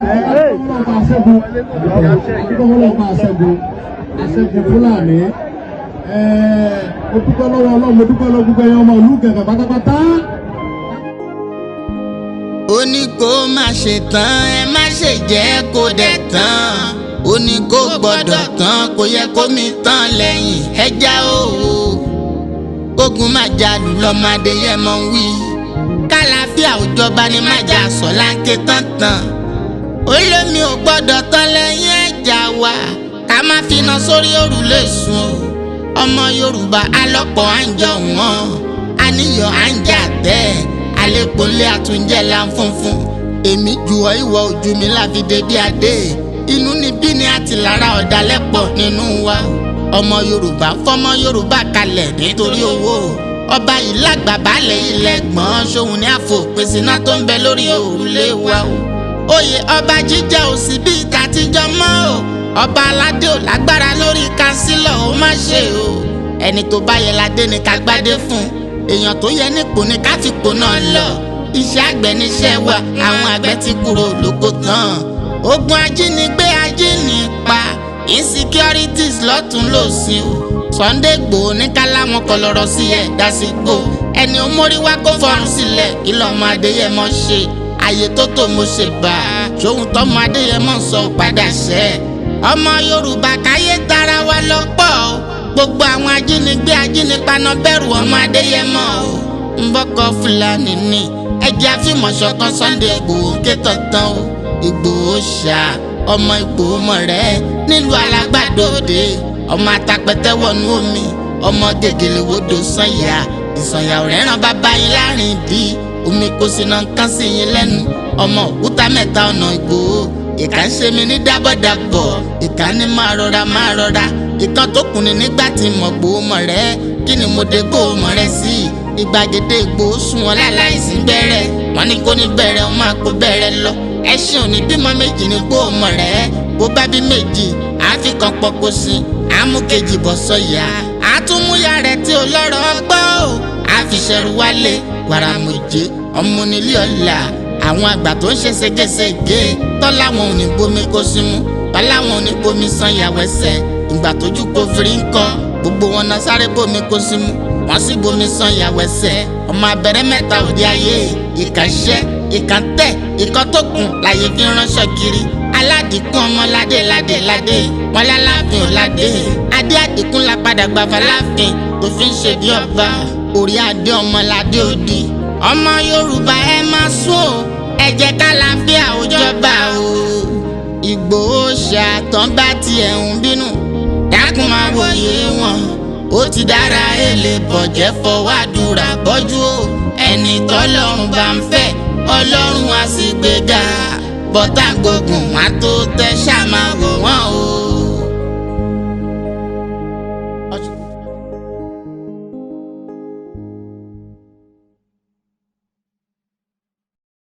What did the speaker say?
Aṣẹ́gun, adúgbò aṣẹ́gun, aṣẹ́gun Fúlàní. Mo dúpẹ́ lọ́wọ́ Ọlọ́run, mo dúpẹ́ lọ́wọ́ gbogbo ẹ̀yin ọmọ ìlú Ìgàngàn pátápátá. Ó ní kó má ṣe tán, ẹ má ṣe jẹ́ kó dẹ̀ tán. Ó ní kó gbọ́dọ̀ tán, kò yẹ kó mi tán lẹ́yìn ẹja o. Ogun má jalù lọ́mọdé yẹ mọ́ ń wí. Kálàáfíà òjọba ni má jà sọ láńké tán-tán. Olómi ò gbọ́dọ̀ tán lẹ́yìn ẹja wa. Ká má finá sórí òrùlé sùn o. Ọmọ Yorùbá alọ́pọ̀ à ń jọ wọ́n. Àníyàn à ń jà tẹ́. Alẹ́kùnlé àtúnjẹ́ là ń funfun. Èmi jù ọ́, ìwọ ojú mi láfi débi adé. Inú níbí ni àti lára ọ̀dàlẹ̀ pọ̀ nínú wa. Ọmọ Yorùbá fọmọ Yorùbá kalẹ̀ nítorí owó. Ọba yìí lágbà, balẹ̀ ilẹ̀ gbọ́n ṣóhun ní àfòpin síná tó ń bẹ lórí òrùlé wa o. Oyè ọba jíjẹ ò sí bí ìtàtijọ́ mọ́ o. Ọba aládé ò lágbára lórí councillor, ó má ṣe o. Ẹni tó bá yẹ ládé ni ká gbádé fún. Èèyàn tó yẹ nípò ni ká fipò náà lọ. Iṣẹ́ àgbẹ̀ níṣẹ́ wa, àwọn àgbẹ̀ ti kúrò lóko tán. Ogun ajínigbé, ajínipa, insecurities lọ́tún lọ́sìn o. Sunday Igboho ní ká láwọn kọ lọ́rọ̀ sí ẹ̀ dásìkò. Ẹni ó mórí wá kó fọrùn sílẹ̀. Kí lọ́mọ Adéyẹmọ ṣe? Àyè tó tó mo ṣe bá a ṣóhun tọ́mọ Adéyẹmọ sọ padà ṣẹ́. Ọmọ Yorùbá, káyé tara wa lọ́pọ̀ o. Gbogbo àwọn ajínigbé, ajínipaná, bẹ̀rù ọmọ Adéyẹmọ o. Ń bọ́kọ Fúlàní ni ẹjẹ́ àfìmọ̀ṣọ̀kan. Sunday Ìgbòho ké tọ̀tàn o. Ìgbòho ṣá, ọmọ Ìgbòho mọ̀ rẹ́ nílùú Alágbàdo-òde, ọmọ atapẹ̀tẹ̀ wọnú omi, ọmọ gègèlè wodò sànyà ìsànyà ọ̀rẹ́ ràn bàbá yín láàrin ìdí omi, kò sí náà kán sí yín lẹ́nu. Ọmọ òkúta mẹ́ta ọ̀nà Ìgbòho. Ìkà ń ṣe mi ní dábọ̀dàbọ̀, ìkà ní máa rọra, máa rọra. Ìkan tó kùn ní nígbà tí mo Gbòho mọ̀ rẹ́. Kí ni mo dé Gbòho mọ̀ rẹ́ sí? Ìgbàgede Ìgbòho sùn wọn láláìsí bẹ̀rẹ̀. Wọn ní kó ní bẹ̀rẹ̀, wọn máa kó bẹ̀rẹ̀ lọ. Ẹṣin òní bímọ méjì ní Gbòho mọ̀ rẹ́. Bó bá bí méjì, àfi kan pọ̀pọ̀ sí, àmú kejì bọ̀ sọ̀yà, àtúmúyà rẹ̀ tí ó lọ́rọ̀ gbọ́ ò àfiṣẹ́rù wálé wàràmùjẹ ọmọ onílé ọ̀la. Àwọn àgbà tó ń ṣe ségesège tọ́lá wọn ò ní bomi kó símú, tọ́lá wọn ò ní bomi san ìyàwó ẹsẹ̀. Ìgbà tójú kò firi ń kọ́, gbogbo wọn náà sáré bomi kó símú, wọ́n sì bomi san ìyàwó ẹsẹ̀. Ọmọ abẹ́rẹ́ mẹ́ta òde ayé, ìkà ṣẹ́, ìkà tẹ̀, ìkọ́ tó kùn láyé fi ránṣọ kiri. Aládìkún ọmọ ládé ládé ládé wọn láláàfin ò ládé. Adé àdìkún la padà gbà fàláàfin tó fi ń ṣe bí ọba. Orí adé ọmọ ládé òdì. Ọmọ Yorùbá, ẹ máa sún o, ẹ jẹ́ kálàáfíà ó jọba o. Ìgbòho ṣàtàn bá tiẹ̀ ń bínú, dákun máa wòye wọn. Ó ti dára èlé bọ̀jẹ́ fọwọ́ àdúrà bọ́jú o. Ẹni tọ́lọ́run bá ń fẹ́, Ọlọ́run á sì gbéga. Bọ́tà gbógun wọn tó tẹ́, ṣáà máa wò wọ́n o.